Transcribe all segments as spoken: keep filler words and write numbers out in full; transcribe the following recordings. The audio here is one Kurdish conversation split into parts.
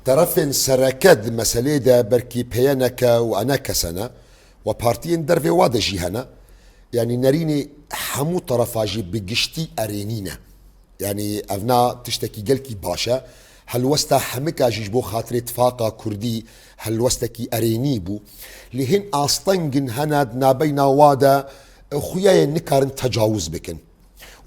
Terefên sereke di meselê de belkî P Y N K û E N K S ne, we partiyên dervê wa de jî hene. Yanî nerînê hemû terefa jî bi giştî erênî ne. Yanî evna tiştekî gelkî baş e. Helwesta hemika jî ji bo xatirê tifaqa kurdî helwestekî erênî bû. Lê hin astengin hene di nabeyna wa de, e, xuyayên nikarin tecawuz bikin.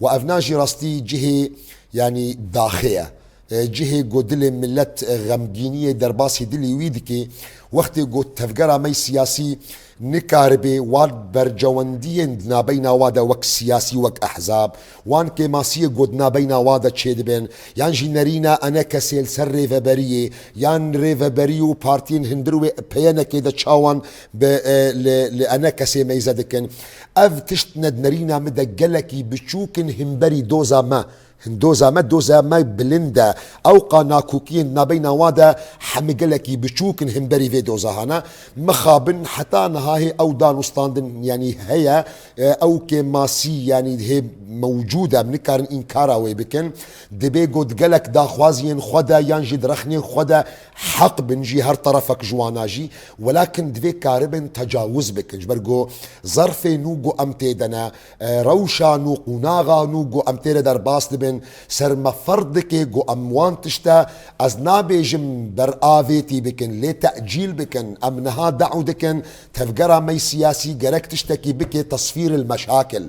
Û evna jî rastî cihê, yanî daxê ye. E, cihê ku dilê milet, e, xemgîniyê derbasî dilî wî dike, wextê ku tevgera me siyasî nikaribê wan bercewendiyên di nabeyna wa de wek siyasî, wek ehzab, wan kêmasiyê ku di nabeyna wa de çêdibin, yan jî nerîna E N K S'ê li ser rêveberiyê, yan rêveberî û partiyên hundir wê P Y N K'ê de çawan bi, e, li, li E N K S'ê meyze dikin. Ev tişt ne di nerîna min de gelekî biçûk in himberî doza me. Hin doza me, doza me bilind e. Ewqa nakokiyên nabeyna wa de hemi gelekî biçûk in himberî vê doza hana. Mixabin heta niha hê ew dan û standin, yanî heye, e, ew kêmasî, yanî hê mewcûd e, em nikarin înkara wê bikin. Dibê ku di gelek daxwaziyên xwe de yan jî di rexnên xwe de heq bin jî her terefek ji wana jî, welakin divê karibin tecawuz bikin. Ji ber ku zerfê nû ku em tê de ne, e, rewşa nû, qonaxa nû ku em tê de derbas dibin, ser me ferz dike ku em wan tişte, ez nabêjim beravêtî bikin, lê tecîl bikin. Em niha de'w dikin, tevgera me siyasî gerek tiştekî bike tesfîr il meşakil.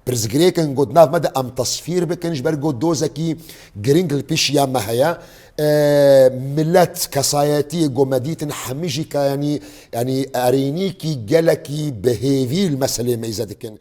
Pirsgirêkin ku di nav me de em tesfîr bikin, ji ber ku dozekî giring li pêşiya me heye. E, milet, kesayetiyê ku me dîtin hemî jî ka, yanî, yanî erênîkî gelekî bi hêvî li meselê meyze dikin.